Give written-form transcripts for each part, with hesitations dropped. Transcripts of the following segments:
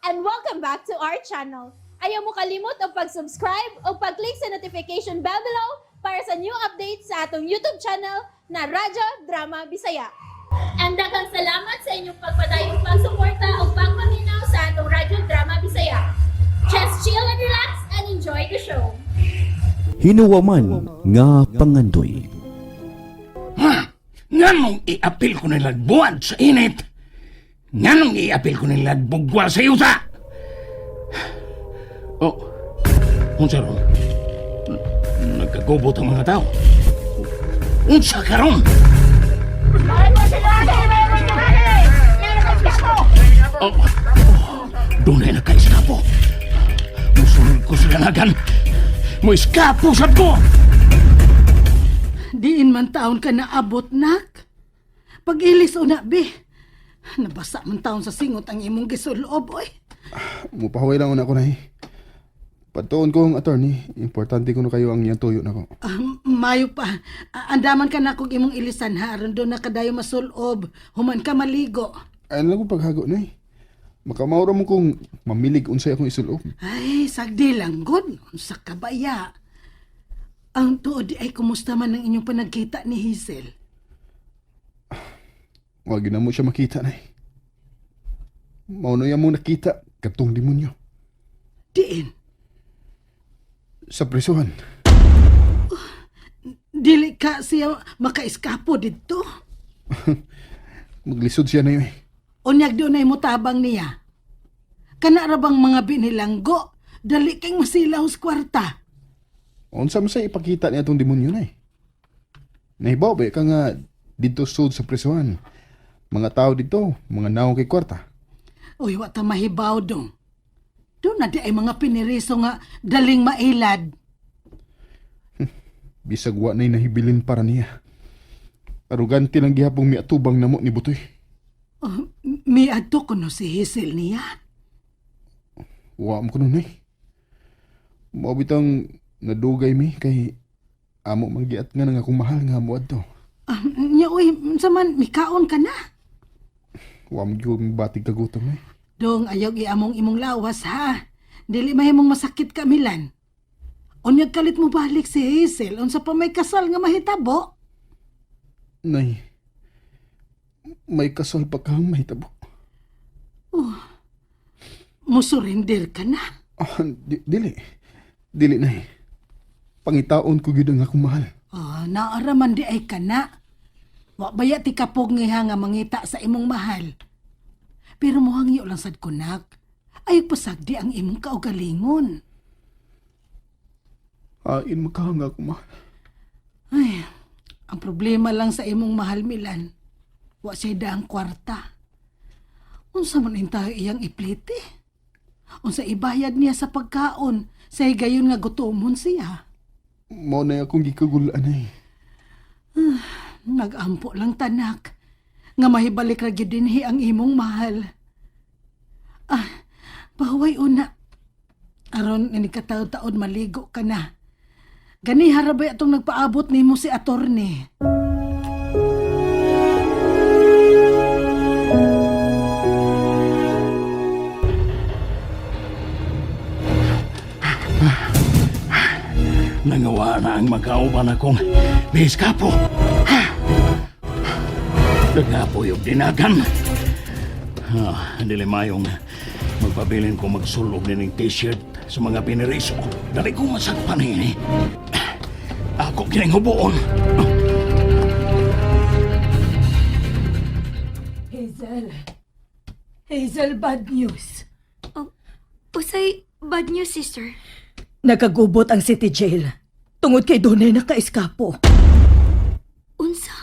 And welcome back to our channel. Ayaw mo kalimot og pag-subscribe o pag-click sa notification bell below para sa new updates sa atong YouTube channel na Radyo Drama Bisaya. And daghang salamat sa inyong pagpadayong pagsuporta o pagpaminaw sa atong Radyo Drama Bisaya. Just chill and relax and enjoy the show. Hinuwaman nga pangandoy. Nganong iapil ko nila buwan sa init? Nganong iapil ko nila bugwal sa yuta? Oh, unsa ron? Nagkagubot ang mga tao. Unsa karon? Oh, oh, dunay nakaeskapo. Musunod ko sa ganagan. Mo-eskapo sad ko! Diin man taon ka naabot, nak. Pag-ilis o na, be. Nabasa man taon sa singot ang imong gisulob, oy. Mupahuway lang una ko na eh. Patuon ko ang attorney. Importante ko na kayo ang iyang tuyo na ko. Ah, mayo pa. Ah, andaman ka na kung imong ilisan, ha. Aron doon na kadayo masulob. Human ka maligo. Ay, lang ko paghago na eh. Makamaura mo kung mamilig unsay akong isulob. Ay, sagdi lang, god. Unsa ka baya. Ang tuod di ay kumusta man ang inyong panagkita ni Hazel. Wag na mo siya makita na eh. Mao na mo nakita katong demonyo. Diin, Sa presuhan. dili ka siya makaiskapo didto. Maglisod siya na yun eh. Unyag doon ay mutabang niya. Kana ra bang mga binilanggo, dali kang masilaw sa kwarta. Unsa man sa ipakita niya atong demonyo na eh. Nahibaw ba ka nga dito sud sa presuhan. Mga tao dito, mga naong kay kwarta. Uy, wa ta mahibaw dong. Doon na di ay mga piniriso nga daling mailad. Bisag wa na'y nahibilin para niya. Arugante lang gihapong miatubang namo ni Butoy. Oh, miadto kuno si Hazel niya. Wa mo kuno nay. Mao bitang nadugay mi kay amo manggiat nga nang akong mahal nga mo adto. Ah, nya uy, unsa man mikaon ka na. Wa mo gyud batig kagutom eh. Dong ayaw iamong imong lawas ha. Dili mahimong masakit ka Milan. Unyag kalit mo balik si Hazel unsa pa may kasal nga mahitabo. Nay, may kasal pa kang mahitabo. Musurrender ka na. Ah, dili. Dili nay. Pangitaon ko gyud ang akong mahal. Ah, naaraman di ay ka na. Wa baya ti kapog nga nga mangita sa imong mahal. Pero muhangyo lang sad kunak. Ay pasagdi ang imong kaugalingon. Hain makahanga akong mahal. Ay, ang problema lang sa imong mahal Milan. Wa siya daang kwarta. Unsa man intayo iyang iplite? Unsa ibayad niya sa pagkaon sa higayon nga gutomon siya? Mao na akong gikagulaan ay. Nagampo lang tanak nga mahibalik ra gyud dinhi ang imong mahal. Ah, pahuway una. Aron ini kataod-taod maligo ka na. Gani harabay atong nagpaabot nimo si atorne. Nangawa na ang magkauban akong miskapo. Ha! Nagnapoy og dinagan. Ah, dili mayong magpabilin ko magsulog nining t-shirt sa mga piniriso. Dali ko masakpan ini. Ako kining hubuon. Hazel. Hazel, bad news. Oh, usay bad news, sister. Nagagubot ang city jail. Tungod kay dunay nakaiskapo. Unsa?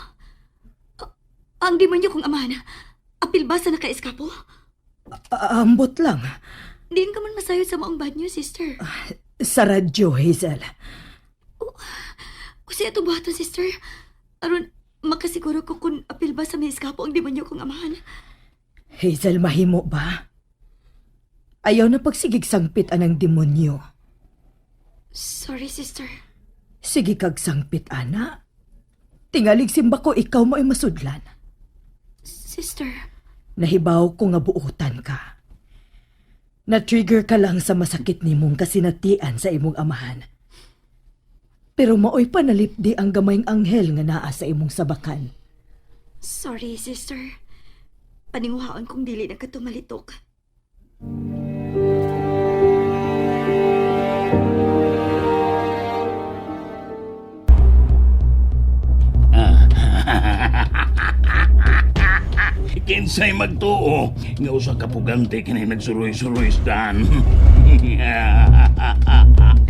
Ang demonyo kong amahan. Apil ba sa nakaeskapo? Ambot lang. Diin ka man masayod sa maong bad news, sister. Sa radyo, Hazel. Usay atong buhaton, sister. Aron, makasiguro ko kung apil ba sa may eskapo ang demonyo kong amahan. Hazel, mahimo ba? Ayaw na pagsigig sangpit anang demonyo. Sorry, sister. Sige kag sangpit, ana. Tingalig simba ko, ikaw mo ay masudlan. Sister, Nahibaw ko nga buotan ka. Na-trigger ka lang sa masakit nimong kasinatian sa imong amahan. Pero maoy panalipdi ang gamayng anghel nga naa sa imong sabakan. Sorry, sister. Paninguhaon kong dili na ka tumalitok. Kinsay magtuo nga usa ka pugante kini nagsuroy-suroy sdan.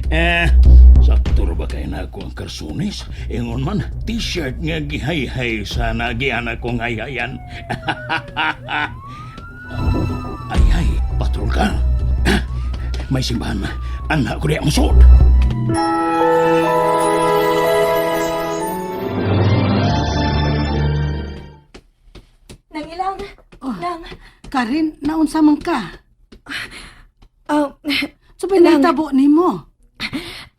Eh, sakto ra ba kay nako ang karsunis? Ingon man, t-shirt nga gihayhay sa nagian akong hayhayan. Ay ay, patrol ka. Ah, may simbahan. Anak ko di ang suot. Nang ilang. Oh. Nang. Karin, naunsa man ka? Ah, So, pinahitabo nimo.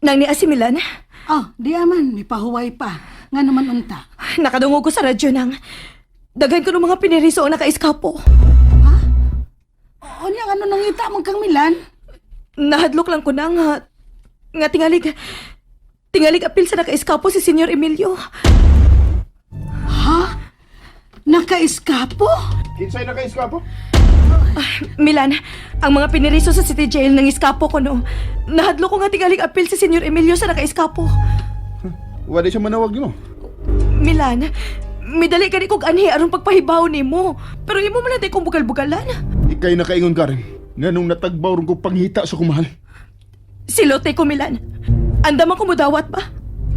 nang ni Asimilan, Oh, di aman, may pahuway pa. Nga naman unta. nakadungog ko sa radyo nang daghan ko ng mga piniriso ang nakaiskapo. O, niya, ano nangita man kang Milan? Nahadlok lang ko na nga nga tingalig tingalig apil sa nakaiskapo si Senyor Emilio. Ha? Nakaiskapo? Kinsay nakaiskapo? Milan, ang mga piniriso sa City Jail nang iskapo ko no. Nahadlok ko nga tingalig apil si Senyor Emilio sa nakaiskapo. Wala siya manawag nimo. Milan, midali ka ni kog anhi aron pagpahibaw nimo. Pero imo man lang kong bugal-bugalan. Ikay nakaingon Karen. Nga nung natagbaw ron ko panghita sa kumahal. Silote ko, Milan. Andaman ko mudawat ba?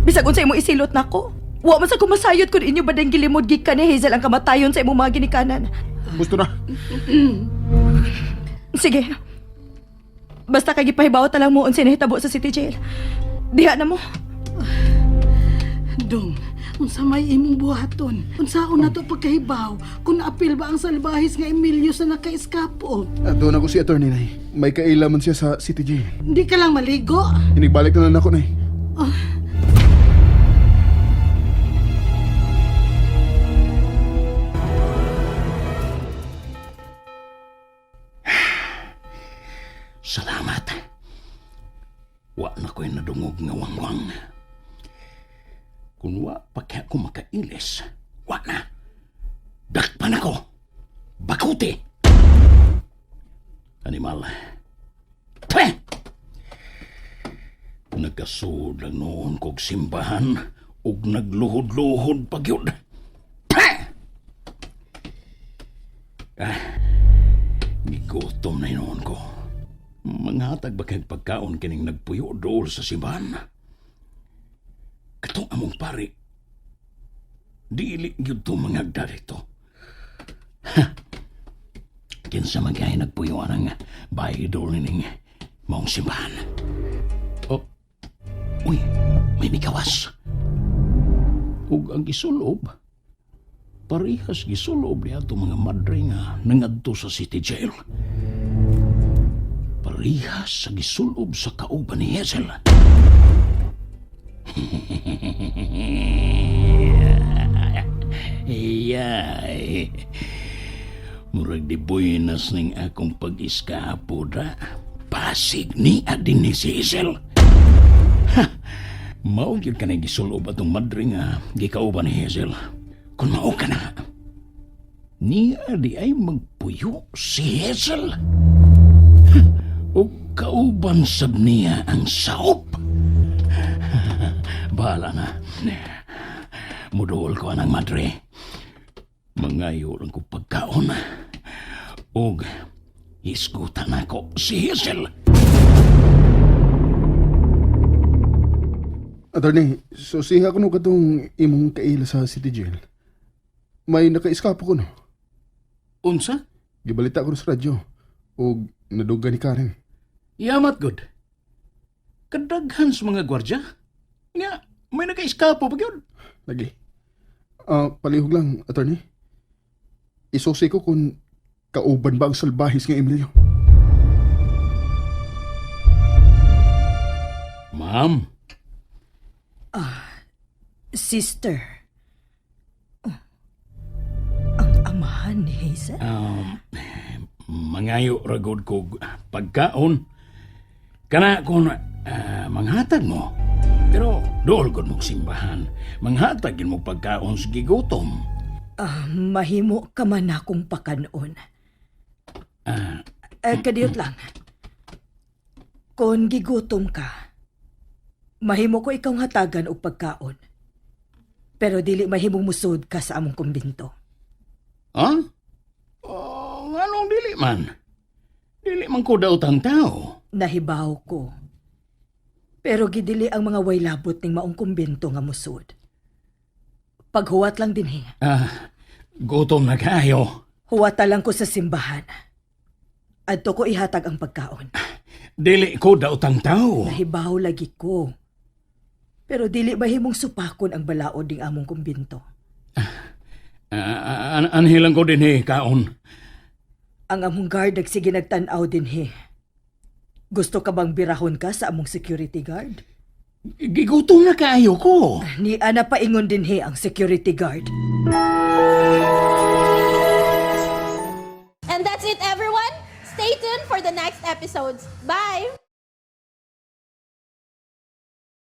Bisag unsa imo isilot nako. Wa man sa kumasayod kun inyo badang gilimod gikan ni Hazel ang kamatayon sa imong mga ginikanan. Gusto na. Sige. Basta kay gipahibaw ta lang mo unsay nahitabo sa City Jail. Diha na mo. Dong, unsa may imong buhaton? Unsaon na to pagkahibaw kung naapil ba ang salbahis nga Emilio sa nakaiskapo? Doon ako si attorney, Nay. May kailaman siya sa City Jail. Hindi ka lang maligo? Inigbalik na lang ako, Nay. Salamat. Wa na ko'y nadungog nga wangwang. Kung wa pa kaya ko makailis, wa na. Dakpan ako. Bakuti. Animal. Pweh! Nagkasuod lang noon kog simbahan ug nagluhod-luhod pa gyud. Pweh! Ah, gigutom na noon ko. Manghatag ba kayong pagkaon kining nagpuyo dool sa simbahan? Katong among pari, dili gyud to mangagda dito. Ha! Kinsa man kay nagpuyo anang bahay dool nining maong simbahan. Oh, uy, may mikawas. Ug ang gisulob, parehas gisulob niya mga madre nga nangadto sa city jail. Parehas sa gisulob sa kauban ni Hazel. Iyay. Murag di buenas ning akong pag-iskapo da. Pasig ni adin ni si Hazel. Ha! Mao gyud kanay gisulob atong madre nga gikauban ni Hazel. Kung mao ka na, niya di ay magpuyo si Hazel. O kauban sab niya ang saop. Bahala na. Muduol ko anang madre. Mangayo lang ko pagkaon. Og isgutan ako si Hazel. Attorney, susiha ko no katong imong kaila sa City Jail. May nakaiskapo ko no. Unsa? Gibalita ko sa radyo. Og naduga ni Karen. Yamat good. Kadaghan sa mga gwardya. Nga, may naka-eskapo pa gyud. Lagi. Ah, palihog lang, attorney. Isusi ko kung kauban ba ang salbahis nga Emilio. Ma'am, Sister. Oh. Ang amahan ni Hazel? ma'am. Mangayo ragod kog pagkaon. Kana kung manghatag mo. Pero dool gud mong simbahan. Manghatag gid mo pagkaon sa gigutom. Ah, mahimo ka man akong pakanon. Eh, kadiyot lang. Kung gigutom ka, mahimo ko ikaw hatagan og pagkaon. Pero dili mahimong musod ka sa among kumbinto. Ha? Oh, nganong dili man? Dili man ko daotang tao. Nahibaw ko. Pero gidili ang mga way labot ning maong kumbinto nga musod. Paghuwat lang dinhi. Ah, gutom na kayo. Huwata lang ko sa simbahan. Adto ko ihatag ang pagkaon. Dili ko daotang tao. Nahibaw lagi ko. Pero dili mahimong supakon ang balaod ning among kumbinto. Ah, anhilang ko dinhi kaon. Ang among guard nagsige nagtan-aw dinhi. Gusto ka bang birahon ka sa among security guard? Gigutom na kaayo ko. Ni ana paingon dinhi ang security guard. And that's it, everyone. Stay tuned for the next episodes. Bye!